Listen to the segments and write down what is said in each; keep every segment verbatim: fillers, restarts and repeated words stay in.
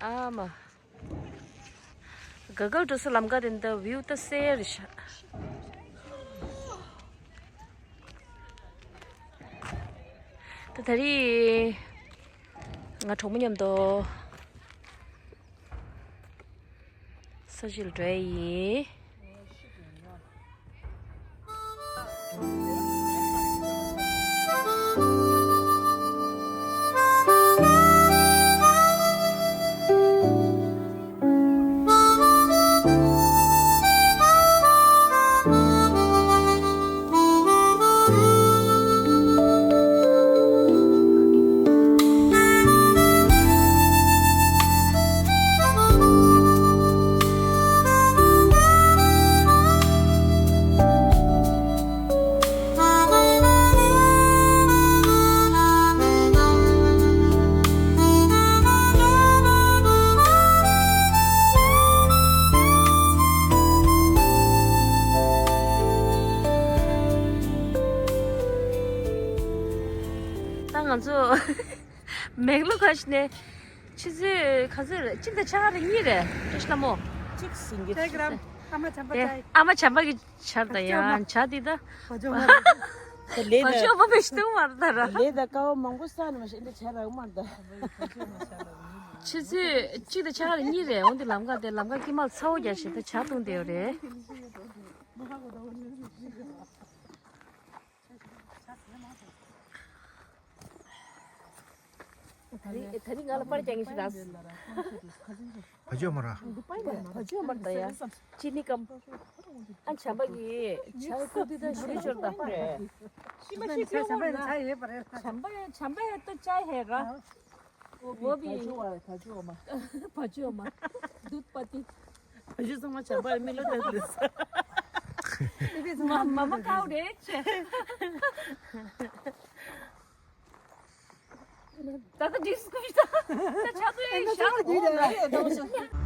ཨ་མ། ག་ག་འགྲོ་ས་ལམ་ཁ་དེ་འདྲ་བིའུ་ད་གསལ་རེད་ཤག་ད་ད་རེས་ང་གྲོགས་མོ་མཉམ་དུ་ས་གཞིར་འགྲོ་ཡི་ཡིན། ད་ང་ཚོ་མེག་ལོ་ཁ་ཤི་ནས་ཆུ་ཚོད་ག་ཚོད་རེད། གཅིག་དང་ཕྱེད་ཀ་རེད། གཉིས་རེད། བཀྲ་ཤིས་ལྷ་མོ། གཅིག་ཟིན་གྱི་ཨ་མ་བྱམས་པ་ཏེ་ཏའི། ཨ་མ་བྱམས་པ་གི་ཆར་དང་ཡང་ཆ་དེ་ད། བ་ཅོ་མ་རེད། ད་ལས་བ་ད་ཅོ་མ་བེད་སྟོང་མར་ད་ར། ལས་ད་ཀ་བ་མང་པོ་ས་ནས་མ་ཤེས་འདི་ཆ་རག་མར་ད། ཆུ་ཚོད་གཅིག་དང་ཕྱེད་ཀ་རེད། གཉིས་རེད། འོང་དེ་ལམ་ཁ་དེ་ལམ་ཁ་དཀྱིལ་མ་ཚ་བོ་རྒྱག་བྱས་ད་ཆ་བཏུང་བསྡད་ཡོད་རེད། ད་རིང་ད་རིང་ང་ལ་པར་རྒྱག་མཁན་ཞིག་རག་སོང་། བ་ཅོ་མ་ར། བ་ཅོ་མ་ར་ད་ཡ། ཅི་ནི་ཀམ། ཨ་བྱམས་པ་གི་ཆ་ཀུ་དི་ད་ཞུ་ཤོར་ད། ཤི་མ་ཤི་ཤི་བྱམས་པ་ཡ་ཆ་ཡོད་པ་རེད། བྱམས་པ་ཡ་བྱམས་པ་ཡ་ད་ཆ་ཧེ་ར། བ་བི། བ་ཅོ་བ་བ་ཅོ་མ། བ་ཅོ་མ། དུད་པ་ཏི། བ་ཅོ་ཚང་མ་བྱམས་པ་མི་ལ་ད་དུས། མ་མ་མ་ཀའོ་རེད་ཆེ། ད་ལྟ་འགྲིག་སྐུ་ཞིག་ད་ཆ་ཚོད་ཡིན་ཤག་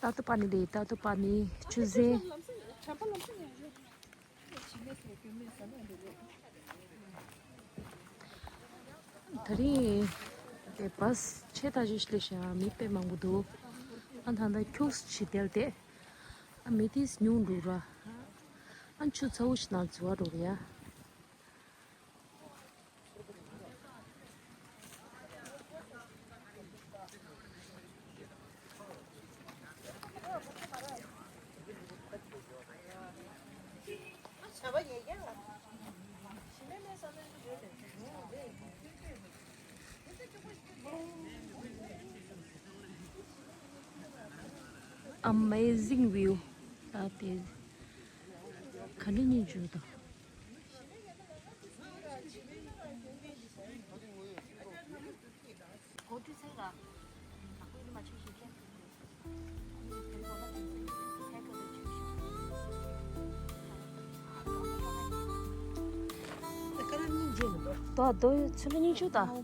ཏ་ཏུ་པ་ནི་རེད། ཏ་ཏུ་པ་ནི་ཆུ་ཟེ། ད་རིང་དེ་བཱས་ཆེ་ཐག་ཆོད་ཞིག་སླེབས་ཤག་མི་དཔེ་མང་པོ་འདུག་ཨ་ད་ལྟ་ཁྱུག་ཙམ་བསྡད་དེ། ཨ་མི་དེ་ཉུང་འགྲོ་ར། ཨ་ཆུ་ཚ་བོ་ཞིག་ནང་འཛུལ་བ་འགྲོ་རེད་ཡ། Amazing view. ད་དེ་ག་འདྲ་སྙིང་རྗེ་དང་། ད་དོ་ཚུར་སྙིང་རྗེ་དང་།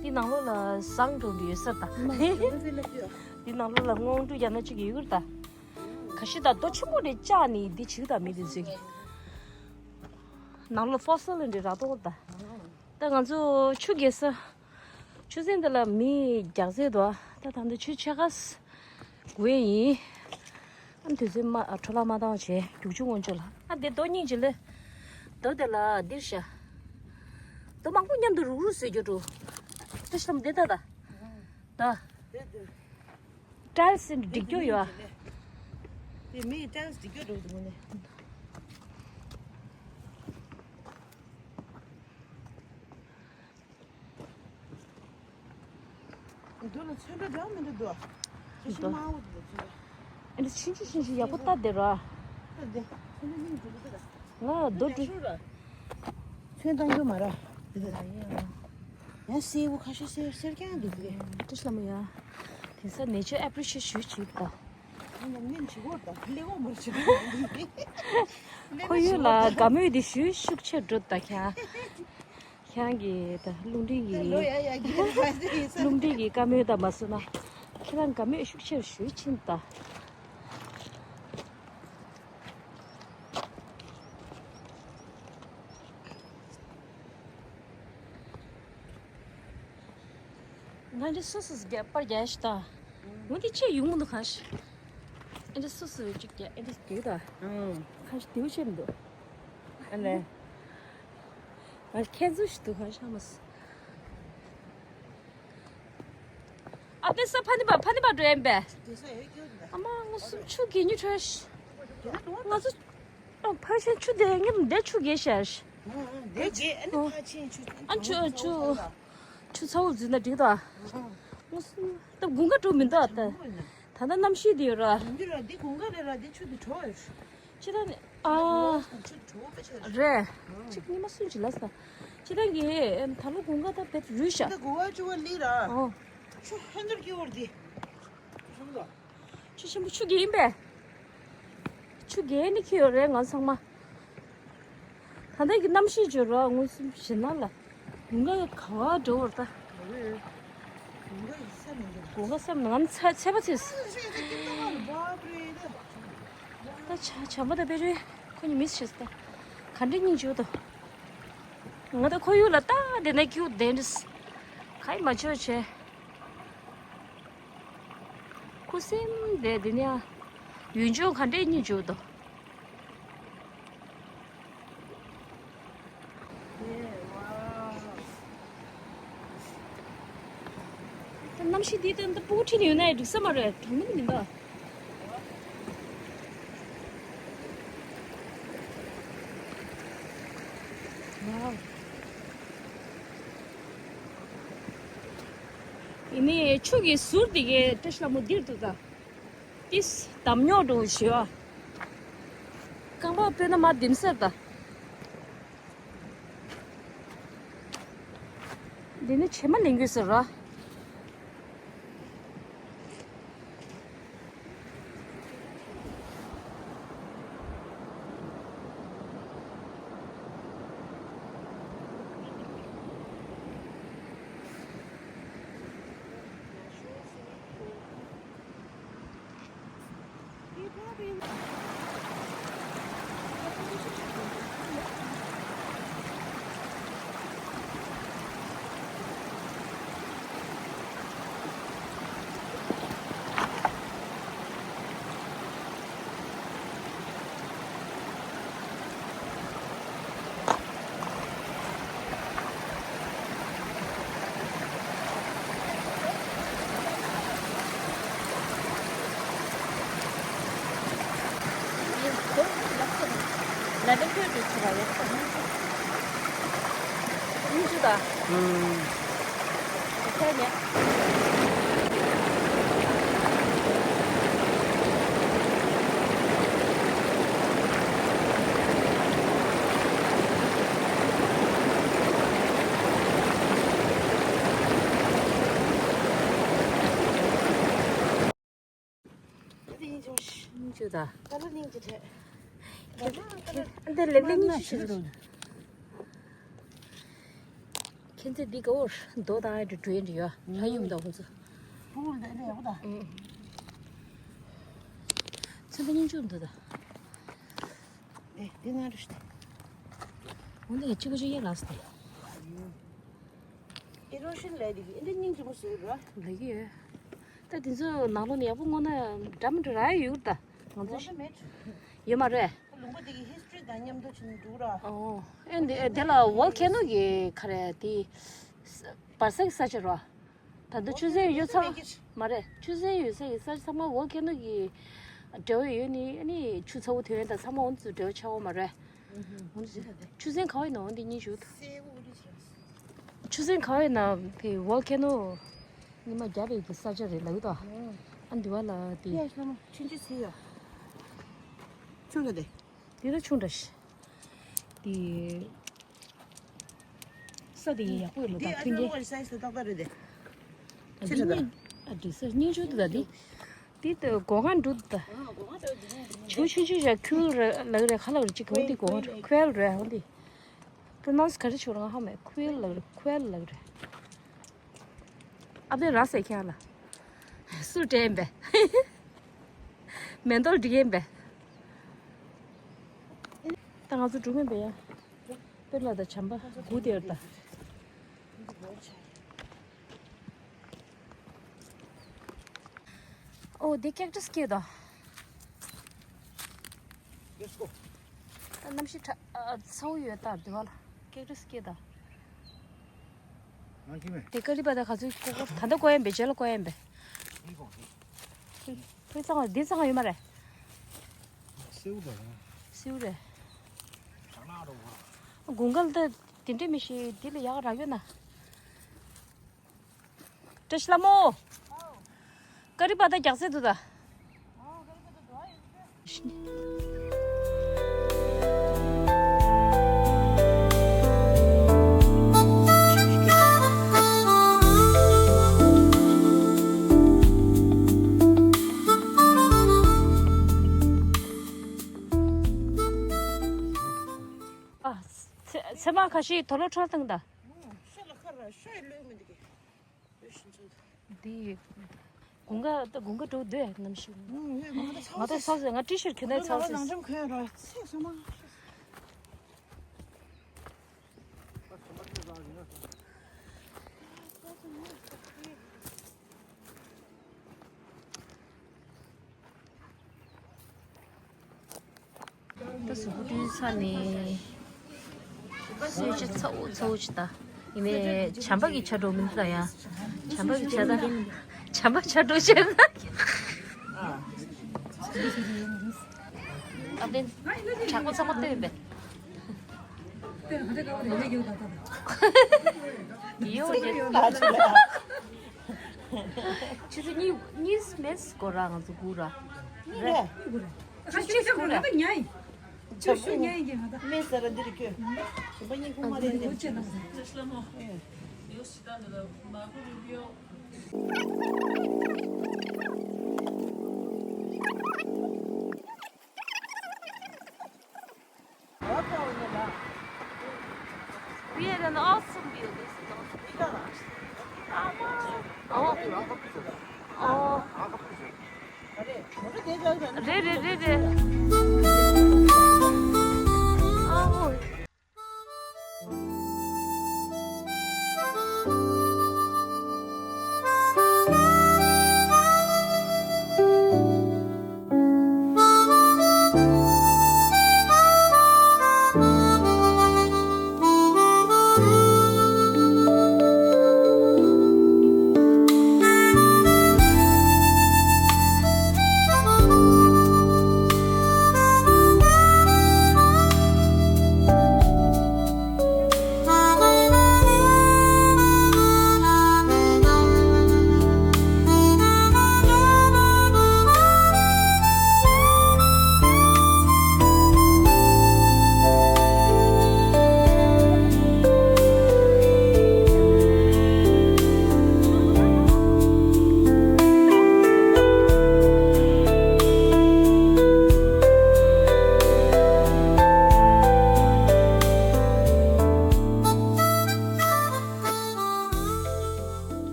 འདི་ནང་ལོགས་ལ་ཟངས་འགྲོ་འདི་ཡོད་ས་དང་། འདི་ནང་ལོགས་ལ་སྔོན་འགྲོ་རྒྱག་ན་ཅིག་ཡོད་གི་རེད་ད། ཁ་ཤས་ད་རྡོ་ཆེན་པོ་རེ་བཅག་ནི་འདི་བྱེད་གི་ད་མི་འདི་ཚོས་གི། ནང་ལོགས་ཕོ་སི་ལ་འདྲ་རག་འདུག་ད། ད་ང་ཚོ་ཆུ་རྐྱལ་ས། ཆུ་ཚན་འདི་ལ་མི་རྒྱགས་ཚད་འདུག་ད་ད་འདི་ཆུ་ཆེ་ཁ་ས་དགོས་ཡིན། ཨ་དུས་ཚོད་མ་འཕྲོ་བརླག་མ་བཏང་བྱས་རྒྱུག་ཆུ་སྔོན་ཆུ་ལ། ཨ་དེ་རྡོ་སྙིང་རྗེ་ལེ། རྡོ་དེ་ལ་འདིར་བཞག་རྡོ་མང་པོ་མཉམ་དུ་རུག་རུག་བཟོས་རྒྱུ་འགྲོ། ད་ཤམ་དེ་ད་ད། ད། ཊའིལ་སི་འགྲིག་རྒྱུ་ཡོད། དེ་མིའི་ཊའིལ་སི་འགྲིག་རྒྱུ་འགྲོ་འདུག་ནས། འདུག་ལ་ཚོན་ཁྲ་འདྲ་མི་འདུག་འདུག་ཅི་ཞིག་མང་བོ་འདུག་ཅི། ཨ་ནི་ཕྱིན་ཅི་ཕྱིན་ཅི་ཡག་པོ་ལྟ་བསྡད་ར། ལྟ་བསྡད། ཚོན་ཁྲ་སྙིང་རྗེ་པོ་འདུག་ང་རྡོ་འདྲ། ཚོན་བཏང་རྒྱུ་མ་ར། འདི་ལ་ཡ། ཡང་སེར་པོ་ཁ་ཤས་སེར་སེར་རྐྱང་འདུག་གི། ཏུ་ཤ་མ་ཡ། དེང་སང་ནེ་ཅར་ཨེ་པི་རི་ཤི་ཡེ་ཊི་ཞུས་ད། ཁོར་ཡུག་ལ་དགའ་མོས་དེ་ཞུ་ཤུགས་ཆེ་འགྲོ་ད་ཁྱང་། ཁྱང་གི་ད་རླུང་འཕྲིན་གྱི་རླུང་འཕྲིན་གྱི་བཀའ་མོལ་ད་མ་སོང་ན་ཁྱེད་རང་དགའ་མོས་ཤུགས་ཆེར་ཞུ་ཕྱིན་ད། ང་འདི་སོ་སོ་རྒྱ་པར་རྒྱ་ཞིག་དང་། ངོ་འདི་ཆེ་ཡོང་མི་འདུག་གང་ཞིག་ཨེ་འདི་སོ་སོ་ཡོད་ཅིག་རྒྱ་ཨེ་འདི་རྒྱུ་དང་། ཨང་། གང་ཞིག་རྒྱུ་ཆེ་མི་འདུག་ཨ་ལས། ང་ཁྱེད་ཚོ་ཞིག་འདུག་གང་ཞག་མ་སོ། ཨ་དེ་ས་ཕ་ནི་པ་ཕ་ནི་པ་འགྲོ་ཡིན་པས། ཨ་མ་ང་སུམ་ཆུ་གི་ཉི་ཁྲོས། ང་ཚོ། ཨ་ཕར་ཕྱིན་ཆུ་དེ་ངས་འདས་ཆུ་རྒས་ཤར། འདས་རྒས་ཨ་ནི་ཕར་ཕྱིན་ཆུ་ཨ་ཆུ་ཆུ་ཆུ་ཚ་བོ་འཛུལ་ན་འགྲིག་ད། ང་སུ་ད་དགུན་ཁ་འགྲོ་མི་འདུག་ད། ད་ལྟ་གནམ་གཤིས་དེ་ཡོད་ར། འདི་ར་འདི་དགུན་ཁ་རེད་ར་འདི་ཆུ་དེ་དྲོ་ཡོད། ཕྱི་ད་ནི་ཨ་ཆུ་དྲོ་པ་ཆ་རེད། གཅིག་ཉི་མ་སུན་ཅི་ལ་ས། ཕྱི་ད་གི་ད་ལོ་དགུན་ཁ་ད་བེད་རུས་ཤ། ད་དགུན་ཁ་ཆུ་བ་ལི་ར། ཨོ། ཆུ་ཧན་དར་གི་འོར་དེ། ཆུ་ཆེན་པོ་ཆུ་རྒྱས་ཡིན་པས། ཆུ་རྒྱས་ནི་ཁྱི་ཡོད་རེད་ང་ཚང་མ། ད་ལྟ་གི་གནམ་གཤིས་བརྗོད་རོགས་ངོ་སུམ་ཞེ་ན་ལ། ཡུང་ག་ག་བ་འགྲོ་བར་ད། ཡུང་ག་སེམས་ནང་ཚ་ཚད་པ་ཚེས། ད་བྱ་བྱ་མ་ད་པེ་རེ་ཁོ་གཉིས་མིས་བྱེད་ད། ག་འདྲ་སྙིང་རྗེ་བོ་ད། ང་ད་ཁོར་ཡུག་ལ་ལྟ་བསྡད་ན་སྐྱིད་པོ་བསྡད་འདྲ། ག་ཡི་མ་བྱོས་བྱས། ཁུ་སིམ་བསྡད་དེ་ནས་ཡུལ་ལྗོངས་ག་འདྲའི་སྙིང་རྗེ་པོ་འདུག་གནམ་གཤིས་འདི་ལྟར་འདི་སྤུ་གུ་ཁྲིད་ནས་ཡོད་ན་ཡང་འགྲིག་ས་མ་རེད། གྲང་མོ་མི་འདུག་ཝའོ། ཡིན་ནའི་ཆུ་གི་ཟུར་དེ་གའི་བཀྲ་ཤིས་ལྷ་མོ་འདིར་འདུག་ད། ཏིས་འདམ་རྙོག་འགྲོ་ཞེས་པ། རྐང་པ་སྤོས་ན་མ་ལྡེམ་སེར་ད། འདི་ནི་བྱེ་མ་ལེན་དགོས་ཟེར་ར། ཆུ་ད། ད་ལོ་སྙིང་རྗེ་ཐེ། ཁྱེད་ཁྱེད་འདི་ལེབ་ལེབ་གཉིས་ཤིག་ཤིག་རུང་། ཁྱེད་ཚེ་འདི་ག་འོར་རྡོ་དང་ཨ་འདྲ་འགྲོ་ཡིན་འདྲ་ཡོད། ལྷ་ཡུམ་དང་ཁོ་ཚོ། ཕུག་ལ་འདི་ཡག་པོ་ད། ཚོན་པ་སྙིང་རྗེ་འདུག་ད། ཨེ་འདི་ན་རུ་ཤི་ད། འོ་འདི་ལ་གཅིག་པ་ཅིག་ཡག་ལགས་སོ་དེ། ཨེ་རོ་ཤིན་ལས་འདི་གི་ཨེ་འདི་སྙིང་རྗེ་མོ་བཟོས་ར། ལ་གི་ཡོད། ད་དེ་ཚོ་ནང་ལོགས་ནས་ཡག་པོ་བསྔོ་ན་འདྲ་མི་འདྲ་རག་ཡོད་ད། ང་ཚོ་ཡོད་མ་རེད། ལུང་པ་དེ་གི་ཧིས་ཊོ་རི་དང་མཉམ་དུ་ཕྱིན་འདུག་ར། ཨོ། ཨེ་འདི་དེ་ལ་ཝོལ་ཁེ་ནོ་གི་ག་རེ་དེ། བར་སའི་ས་ཆ་ར། ད་དུང་ཆུ་ཚན་ཡོད་ཚང་མ་རེད། ཆུ་ཚན་ཡོད་ས་ཡི་ས་ཆ་ཚང་མ་ཝོལ་ཁེ་ནོ་གི་འབྲེལ་བ་ཡོད་ནི་ཨ་ནི་ཆུ་ཚ་བོ་ཐོན་ཡོད་ད་ཚང་མ་འོ་ཚོ་འབྲེལ་བ་ཆགས་འོ་མ་རེད། ཆུ་ཚན་ག་བ་ཡིན་ན་འོ་འདི་གཉིས་ཞུ། ཆུ་ཚན་ག་བ་ཡིན་ན་དེ་ཝོལ་ཁེ་ནོ་ཉི་མ་རྒྱབ་པའི་གི་ས་ཆ་རེད་ལབ་ད། ཨ་འདི་བ་ལ་དེ། ཡ་ཤ་མ་ཆུན་ཆུ་ཟེར་ཡ། ཆུ་ལ་དེ། དེ་ད་ཆུང་དྲགས་ཤིག་དེ། ས་དེ་ཡག་པོ་ཡོད་ལ་འདི་ད་ཨ་མཐུན་ཅག་རྒྱན། པོ་ས་ཡི་ས་ཏག་ཏག་རེད་དེ། ཨ་འདི་ཆི་རེད་ད། སྙིང་ཨ་འདི་ས་སྙིང་ཆུང་དུ་ད་འདི། འདི་ད་སྒོ་ཁང་འདུག་ད། ཆུ་ཆུ་ཆུ་ཞག་ཁུལ་རེད་ལག་རེད་ཁ་ལག་རེད་ཅིག་གོ་འདི་སྒོ་ཁང་ཁུལ་རེད་འོ་འདི། པྲོ་ནོན་སི་ག་རེ་ཆུ་རང་ཧ་མེད་ཁུལ་ལག་རེད་ཁུལ་ལག་རེད། ཨ་བདེ་ར་སེ་ཁྱེད་ལ། སུ་དྲན་པས། མེ་ཏོག་འབྲི་མཁན་པས། ད་ང་ཚོ་འགྲོ་མཁན་པས་ཡ། དཔེར་ན་ད་བྱམས་པ་སྒུག་བསྡད་ཡོད་ད། ཨོ་དེ་ཀེག་ཊས་སྐྱེས་ད། Let's go. ད་གནམ་གཤིས་ཁྲ་ཨ་ཚ་བོ་ཡོད་ད་དེ་བ་ལ་ཀེག་ཊས་སྐྱེས་ད། ང་ཁྱི་མེད། དེ་ཀ་རི་པ་ད་ག་ཚོད་ཀོ་ཀོ་ད་ལྟ་ཀོ་ཡན་པས་རྗེས་ལ་ཀོ་ཡན་པས། ཕུའི་གོང་ཕུའི་གཙང་བ་འདི་གཙང་བ་ཡོད་མ་རེད། སེའུ་རེད། སེའུ་རེད། དགུན་ཁ་ལ་ད་དེ་འདྲས་མི་ཤེས་འདི་ལ་ཡག་རག་ཡོད་ན། བཀྲ་ཤིས་ལྷ་མོ། ཀ་རི་པ་ད་རྒྱག་ཚད་འདུག་ད། ཨ། ཚེ་ཚེ་མ་ཁ་ཤས་དོ་ལོ་འཕྲོ་བཏང་ད། ཤ་ལ་ཁ་ར་ཤ་ཡི་ལོས་མི་འདུག་གི། འདི། དགུན་ཁ་ད་དགུན་ཁ་འགྲོ་འདོད་ནམ་ཞིག་ང་ད་ཚ་ཟེར་ང་ཊི་ཤར་གྱོན་ནས་ཚ་ཟེར། ནང་འགྲམ་གོན་ར་ཚེ་ས་མ། ད་གཟུགས་པོ་བཀྲུས་ཚར་ནས་གསོལ་ཇ་ཚ་བོ་ཚ་བོ་ཅིག་ད། ཡིན་ནའི་བྱམས་པ་གི་ཇ་འགྲོ་མི་འདུག་ད་ཡ། བྱམས་པ་གི་ཇ་ད། བྱམས་པ་ཇ་འགྲོ་བྱས་ན། ཨ་བདེན། དྲག་པོ་ཚང་མ་ལྟོས་པས། ཡོད་རེད། ཆུ་ཚོད་གཉིས་གཉིས་མེད་སྐོར་ར་ང་ཚོ་སྒུག་ར། གཉིས་རེད། ཆུ་ཆུ་སྐོར་ར། ཉ་ཡིན། ཆུ་ཆུ་ཉ་ཡིན་གྱི་ང་ད། མེད་ཟེར་ར་འདིར་སྐྱོད། ཞིམ་པ་གཉིས་ཁུག་མ་རེད་དེ། ཨེ། We had an awesome view this morning. ཨ་མ། ཨོ། ཨོ། རེད་རེད་རེད་རེད།